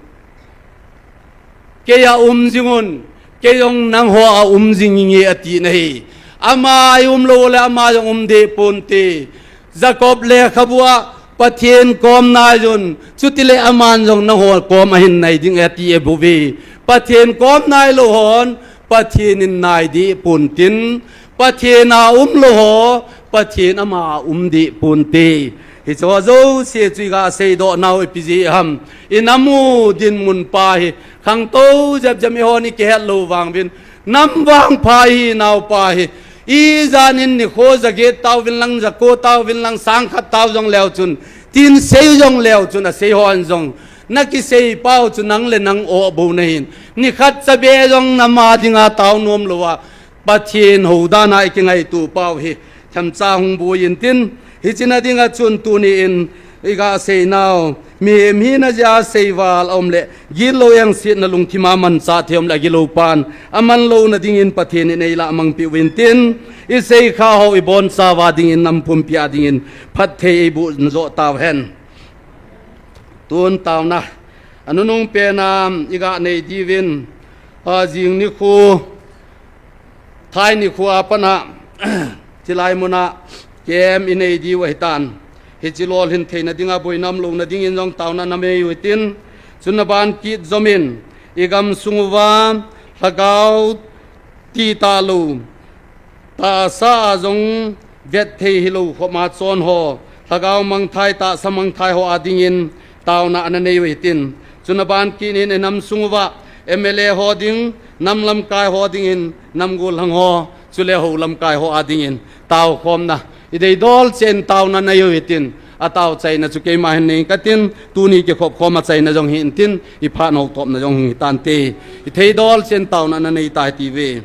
kei a um jingun, kei jong nangho a um jing inge ati nahi. Ama a umlou le ama jong um deh ponte. Jacob lekhabu a, Pathen kom naiyun, chutile aman jong nangho kom ahin nai ding ati abouve. Pathen kom nailou hon, Pathen in nai deh pontin, Pathen a umlou ho, Pathen ama a um deh ponte. Hicheho jouse chu iga seidoh nau ipi jeh ham, inam u dinmun pa hi khangtou jep jep ihon ikihet lou vang uvin, nam vangpha ihinau pa hi, ijanin nikho jaget tauvin lang, jako tauvin lang, sangkhat tau jongleu chun, tin sei jongleu chun, asei hon jong, nakisei pau chu nang le nang o bou nahin, nikhat chabe jong nam a dinga tao nom louva, Pathen houdan a ikingaito pau hi themcha hung boi intin, hiche na dinga chun tuni in iga seinau, mihem hina jeh a seival aum le, gitlou engsetna lungthim a manchah thei aum le, agilou pan aman louna dingin Pathen in eilah mangpeh uvin tin, isei kha ho ibonchauva dingin, nam pumpi a dingin phatthei eiboh joh tauhen. Tun taona anunung pen a iga nei diuvin, ajing nikho, thai nikho a pat a, chilai mun a camp inei diu ahitan. Hiche lolhin theina dinga boina umlouna dingin jong taona nanei u hitin, chun aban kit jomin, igamsung uva lhagao ti talou, tahsa a jong vet thei hilou khop a chon ho, lhagao mangthai, tahsa mangthai ho a dingin taona ananei u hitin. Chun aban kit in inamsung uva M L A ho ding, nam lamkai ho dingin, nam gollhang ho, chule hou lamkai ho a dingin taokhomna, ideidol cheh in taona nei u hitin, atao chaina chu keima hin nei katin, tuni kikhop khom a chaina jong hi intin, iphat hou topna jong hung hitante, ithei dol cheh in taona nanei tai tiuve.